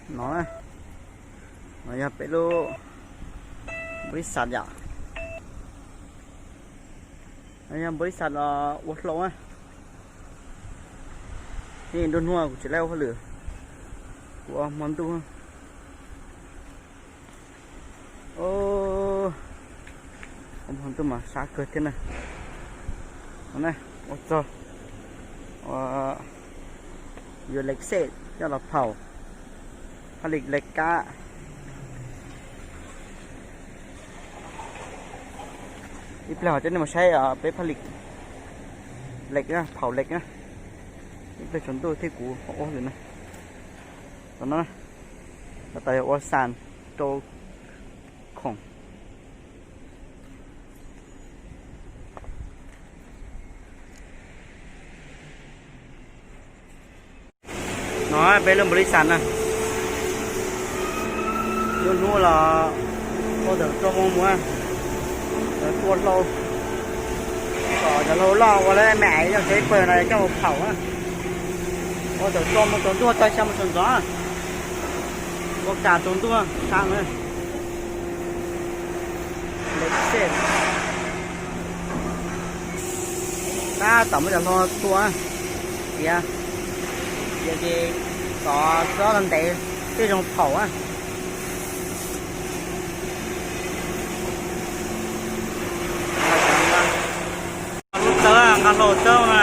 No na, no yog peb lub npaum li xav yom. No yog npaum li xav los ua hlau na. Nruab hnub kuv tsis laib ua hauj lwm, kuv ua hmo ntuj. Ua hmo ntuj mas sab kawg thiab na. Ua txog yuav lev xej coj los phaum, phaj lis lev kab. Ib pliag coj nej mus saib peb phaj lis lev, phaum lev na. Ib pliag tsaus ntuj thiab kuv ua hauj lwm na. Tam no, tab tom yog ua xas rau khoom. No peb lub npaum li xav na, lub hnub los ua thaum rau moo mus, tua hlau, kom cov hlau loj ua lawm me ais yog tsev pawg no coj mus phaum na. Ua thaum rau moo tsaus ntuj tag xya moo sawv ntxov, ua kam tsaus ntuj sab na. Lev xej, tab tom muab cov hlau tua, tiav, tiav ces tov txob ntev thiaj zoo phaum na. Lub txawb, nqa hlau txawb na.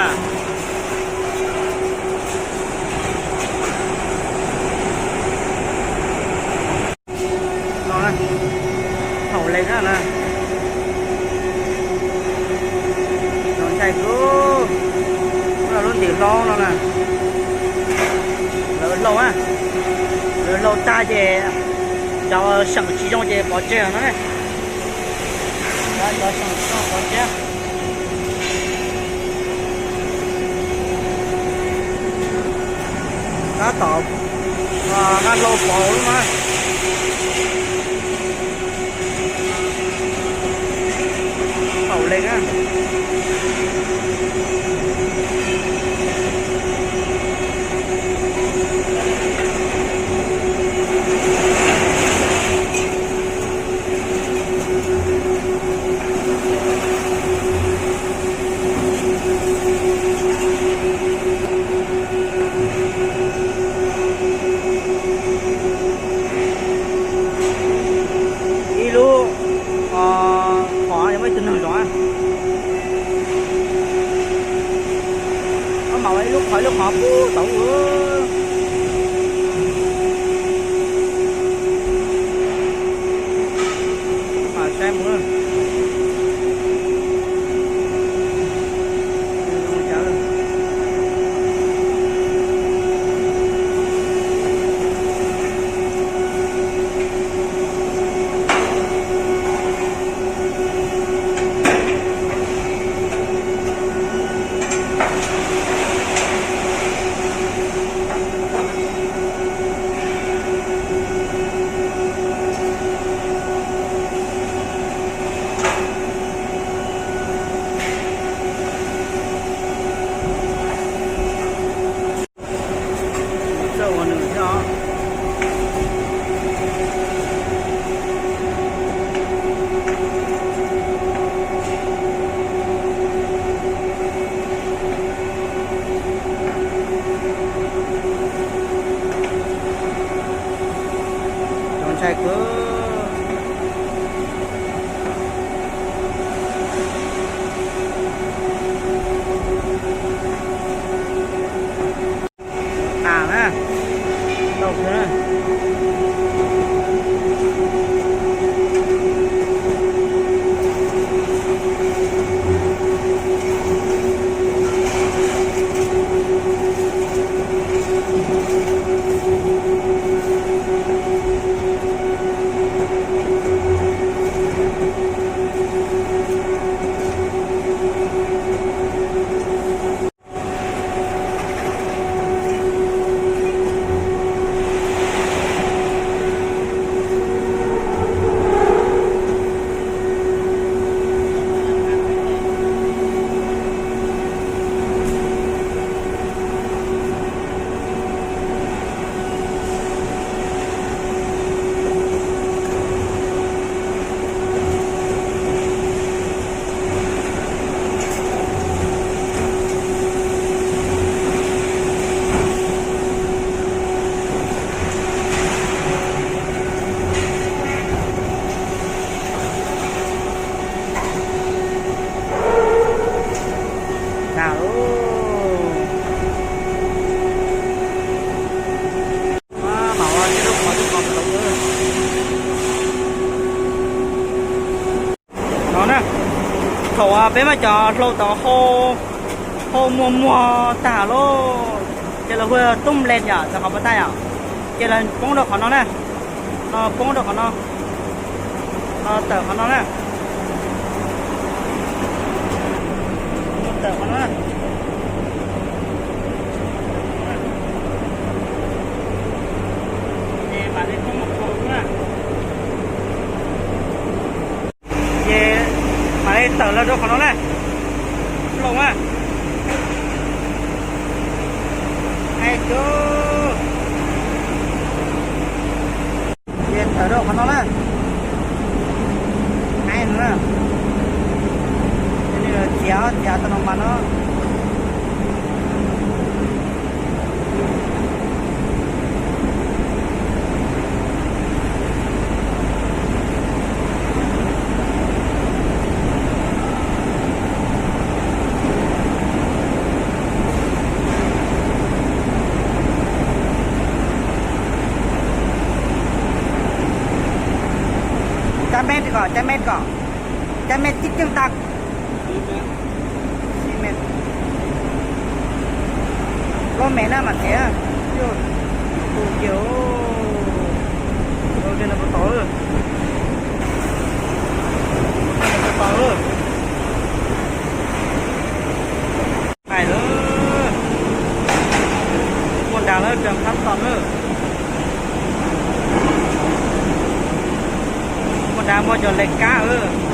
No, phaum lev na. Txaus ntshai kawg, lub ntim hlau no na. Lawv hlau na, lawv hlau tag ces cov seem tsis zoo ces pov tseg no ne. Cov seem tsis zoo pov tseg. Tab tom nqa hlau pov lub no. Phaum lev na. Ib lub qhov yog muaj ib tug neeg zov. Koj mam ua ib lub qhov ib lub qhov pub tau. Mam saib mus. Txawj ua nws thiab os. Txaus ntshai kawg. Qas na, tau kawg na. Peb muab cov hlau tod hau muag muag tag lawm, ces lawv hu ua tub nplees yom, txawm qhov pas tag yom, ces lawv poob rau qhov no na, no poob rau qhov no, no tawm qhov no na, no tawm qhov no na. Ces mam li poob mus hauv na. Ces mam li tawm los rau qhov no na. Plooj na. Ai, ces tawm rau qhov no na. Ai no na. Ces nws txiav, txiav tau no mas no. Cab mej ko, cab mej ko, cab mej tib ceeb tag. Plaub mev na mas thiab. Tus kiag, tus kiag no puas tau, no puas tau. Hais lawm, muaj nra lawm, tseem qab tom lawm. Muaj nra muaj cov le kab lawm.